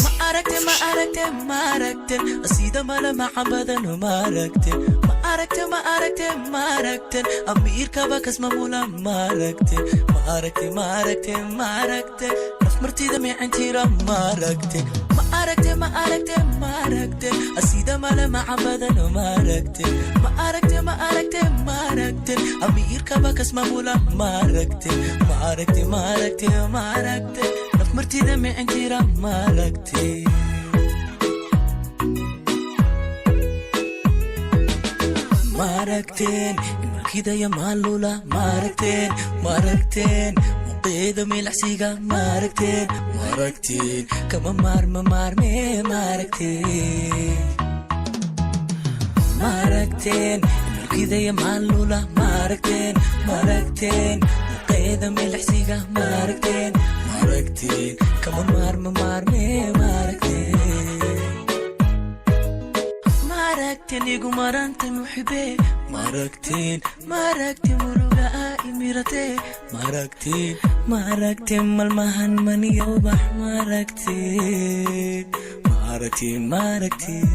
Ma aragte, ma aragte, ma aragte, sida malamaca badan? Ma aragte, ma aragte, ma aragte, ma aragte, amiirkaba kasmamula? Ma aragte, ma aragte, ma aragte, ma aragte, naf martida micintira? Ma aragte, ma aragte, ma aragte, ma aragte, sida malamaca badan? Ma aragte, ma aragte, ma aragte, ma aragte, amiirkaba kasmamula? Ma aragte, ma aragte, ma aragte, ma aragte, naf martida micintira? Ma aragte, maaragteen imarkidaya maalula? Maaragteen, maaragteen muqeeda milacsiga? Maaragteen, maaragteen kama maarma maarme? Maaragteen, maaragteen imarkidaya maalula? Maaragteen, maaragteen muqeeda milacsiga? Maaragteen, maaragteen kama maarma maarme? Maaragteen, maaragteen igu marantay muxibe? Maaragteen, maaragteen muruga imirate? Maaragteen, maaragteen malmahan maniyo bax? Maaragteen, maaragteen, maaragteen.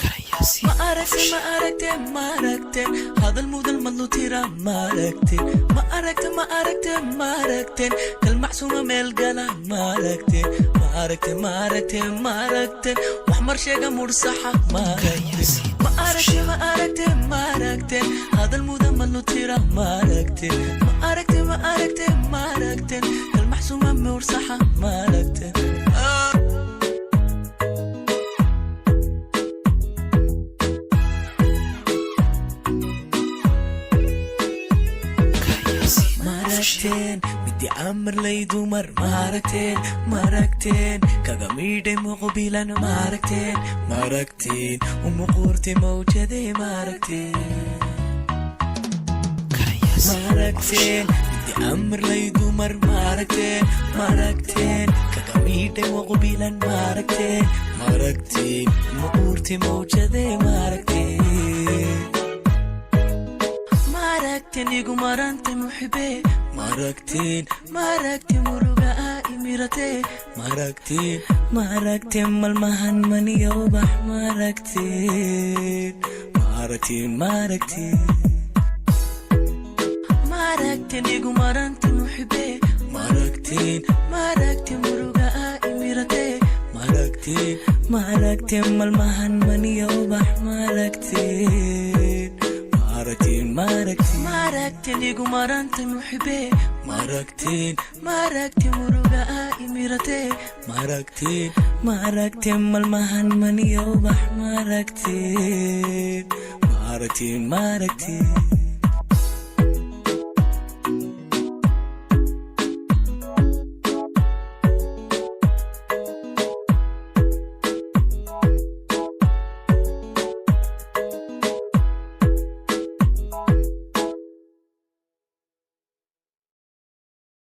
Karayaasi Ma aragte, ma aragte, ma aragte, hadal mudan madlutira? Ma aragte, ma aragte, ma aragte, ma aragte, kalmacsuma meel gala? Ma aragte, ma aragte, ma aragte, ma aragte, wax mar sheega mursaxa? Ma aragte, ma aragte, ma aragte, ma aragte, hadal mudan madlutira? Ma aragte, ma aragte, ma aragte, ma aragte, kalmacsuma mursaxa? Ma aragte. Karayaasi Maaragteen midi amarlay dumar? Maaragteen, maaragteen kaga miidhay muqbilan? Maaragteen, maaragteen umuquurti mawjade? Maaragteen, Karayaasi maaragteen midi amarlay dumar? Maaragteen, maaragteen kaga miidhay muqbilan? Maaragteen, maaragteen umuquurti mawjade? Maaragteen, maaragteen igu marantay muxibe? Maaragteen, maaragteen muruga imirate? Maaragteen, maaragteen malmahan maniyo bax? Maaragteen, maaragteen, maaragteen, maaragteen igu marantay muxibe? Maaragteen, maaragteen muruga imirate? Maaragteen, maaragteen malmahan maniyo bax? Maaragteen, maaragteen, maaragteen, maaragteen igu marantay muxibe? Maaragteen, maaragteen muruga imirate? Maaragteen, maaragteen malmahan maniyo bax? Maaragteen, maaragteen, maaragteen.